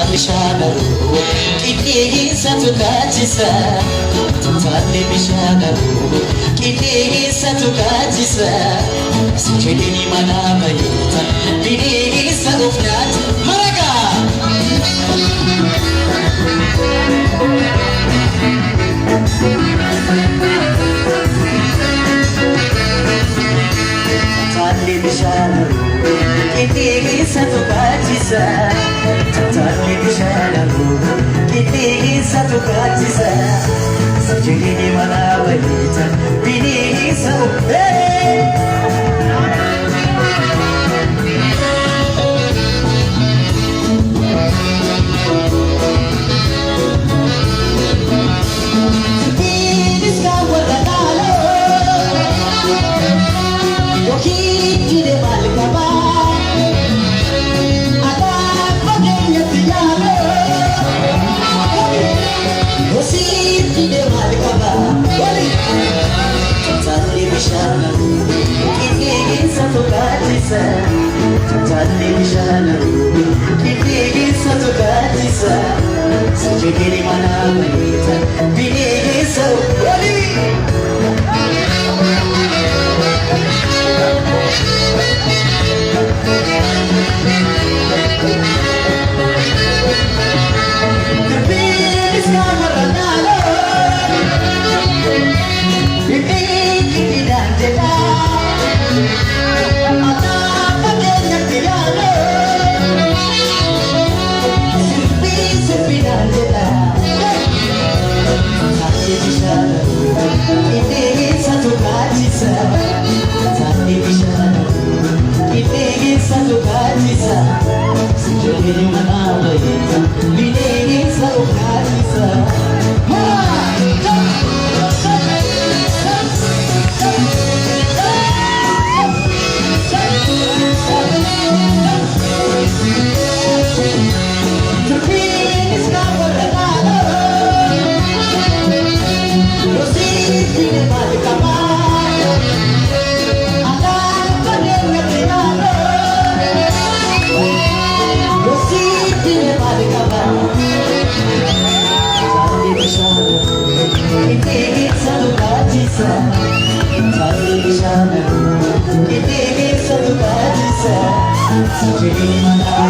Bishaan haroo qilleensatu kaachisa. Taalle bishaan haroo qilleensatu kaachisa. Si jedheni manaa bayeeta bineensa of nyaata maragaa. Taalle bishaan haroo qilleensatu kaachisa. Taalle bishaan haroo qilleensatu kaachisa. Si jedheni manaa bayeeta bineensa of. Sibiilis kan warra dhaaloo yookiin jide maal qabaa alaabaa keenyatti yaaloo yookiin jide maal qabaa taalle bishaan qilleensa tokkaachisa taalle bishaan qilleensa tokkaachisa si jedhee mana bareeda bineensa walii. Sibiilis kan warra dhaaloo Bibiidhaan jedhaa alaabaa keenyatti yaaloo sirbii sirbiidhaan jedhaa taalle bishaan qilleensatu kaachisa taalle bishaan qilleensatu kaachisa si jedhee manaa bayeeta bineensa of kaachisa. Sibiilis kan warra dhaaloo Yosiifini maal qabaa alaabaa keenyatti yaaloo Yosiifini maal qabaa Taalle bishaan qilleensatu kaachisa Taalle bishaan qilleensatu kaachisa Si jedhee manaa